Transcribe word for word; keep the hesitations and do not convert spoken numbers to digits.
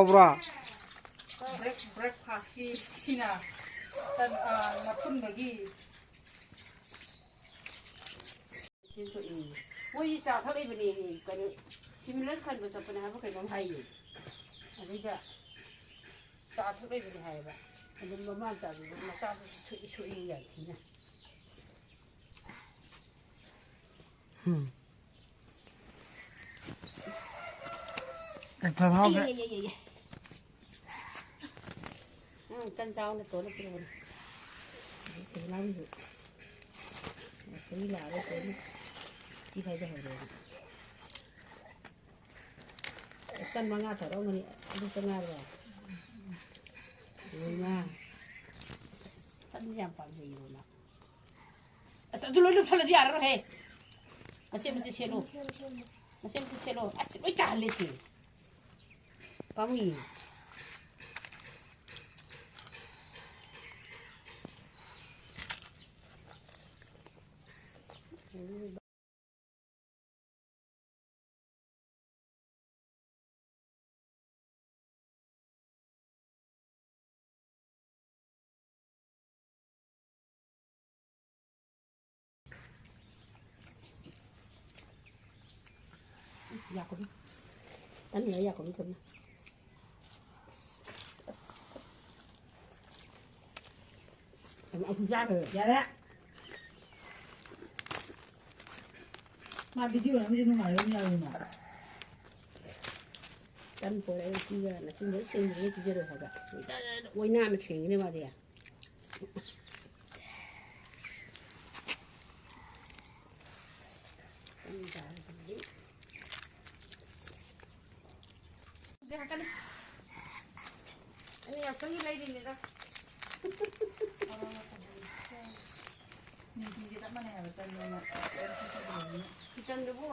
ꯇꯧꯕ꯭ꯔꯥ? ꯕ꯭ꯔꯦꯛ-, ꯕ꯭ꯔꯦꯛꯐꯥꯁꯀꯤ ꯁꯤꯅ ꯇꯟ-, ꯑ, ꯃꯐꯨꯟꯕꯒꯤ꯫ ꯁꯦꯝꯗꯣꯛꯏ꯫ ꯃꯣꯏ ꯆꯥ ꯊꯛꯂꯛꯏꯕꯅꯦ, ꯀꯩꯅꯣ, ꯁꯤꯃꯤꯂꯔ ꯈꯟꯕ ꯆꯠꯄꯅꯦ ꯍꯥꯏꯕ ꯀꯩꯅꯣꯝ ꯍꯥꯏꯌꯦ꯫ ꯑꯗꯩꯗ ꯆꯥ ꯊꯛꯂꯛꯏꯕꯅꯦ ꯍꯥꯏꯌꯦꯕ꯫ ꯑꯗꯨꯝ ꯃꯃꯥ ꯃꯆꯥꯗꯨ ꯃꯆꯥꯗꯨꯁꯨ ꯁꯣꯛꯏ, ꯁꯣꯛꯏ ꯌꯥꯝ ꯊꯤꯅ꯫ ꯎꯝ꯫ ꯑꯦ, ꯊꯝꯍꯧꯒꯦ꯫ ꯑꯩ, ꯑꯩ, ꯑꯩ, ꯑꯩ, ꯑꯩ꯫ ꯅꯪ ꯇꯟ ꯆꯥꯎꯅ ꯇꯣꯠꯂ ꯄꯤꯔꯛꯎꯅꯦ꯫ ꯊꯣꯏꯅꯥꯎꯒꯤꯁꯨ꯫ ꯊꯣꯏ ꯂꯥꯛꯑꯔꯣꯏ, ꯊꯣꯏꯅ ꯊꯤ ꯐꯥꯏꯕ ꯍꯧꯔꯦ꯫ ꯇꯟ ꯃꯉꯥ ꯇꯧꯔꯛꯑꯝꯒꯅꯤ, ꯑꯗꯨ ꯆꯪꯉꯛꯑꯔꯣꯏ꯫ ꯂꯣꯏꯃ꯫ ꯑꯁ, ꯑꯁ, ꯑꯁ, ꯇꯟꯁꯦ ꯌꯥꯝ ꯄꯥꯝꯖꯩꯌꯦꯕ ꯃꯥ꯫ ꯑꯁ, ꯑꯗꯨ ꯂꯣꯏ ꯂꯨꯞꯁꯜꯂꯗꯤ ꯌꯥꯔꯔꯣꯏꯍꯦ꯫ ꯃꯆꯦꯠ ꯃꯆꯦꯠ ꯁꯦꯠꯂꯣ꯫ ꯃꯆꯦꯠ ꯃꯆꯦꯠ ꯁꯦꯠꯂꯣ꯫ ꯑꯁ, ꯂꯣꯏ ꯇꯥꯍꯜꯂꯦ ꯁꯤ꯫ ꯄꯥꯝꯃꯨꯏꯌꯦ꯫ ꯌꯥꯈꯣꯝ꯫ ꯇꯟ ꯂꯩ, ꯌꯥꯈꯣꯝ ꯊꯝꯃꯦ꯫ ꯌꯥꯔꯦ꯫ ꯃꯥ video ꯅꯝꯕꯁꯦ ꯅꯨꯡꯉꯥꯏꯔꯣꯏ ꯌꯥꯔꯣꯏ ꯃꯥ꯫ ꯇꯟ ꯄꯣꯔꯛꯑꯦ ꯎꯆꯤꯒ ꯅꯆꯤꯟ ꯂꯣꯏ ꯁꯦꯡꯗ꯭ꯔꯤꯉꯩ ꯄꯤꯖꯔꯣ ꯍꯥꯏꯕ꯫ ꯑꯣꯏꯅꯥꯅ ꯁꯦꯡꯉꯤꯅꯦ ꯃꯥꯗꯤ꯫ ꯇꯟ ꯆꯥꯕꯗꯨꯗꯤ꯫ ꯗꯦ ꯍꯥꯀꯅꯤ꯫ ꯑꯩꯅ ꯌꯥꯎꯁꯪꯒꯤ ꯂꯩꯔꯤꯅꯤꯗ꯫ ꯅꯨꯡꯇꯤꯒꯤ ꯆꯞ ꯃꯥꯟꯅꯩ ꯍꯥꯏꯕ ꯇꯟꯗꯨꯅ꯫ ꯀꯤꯆꯟꯗꯨꯕꯨ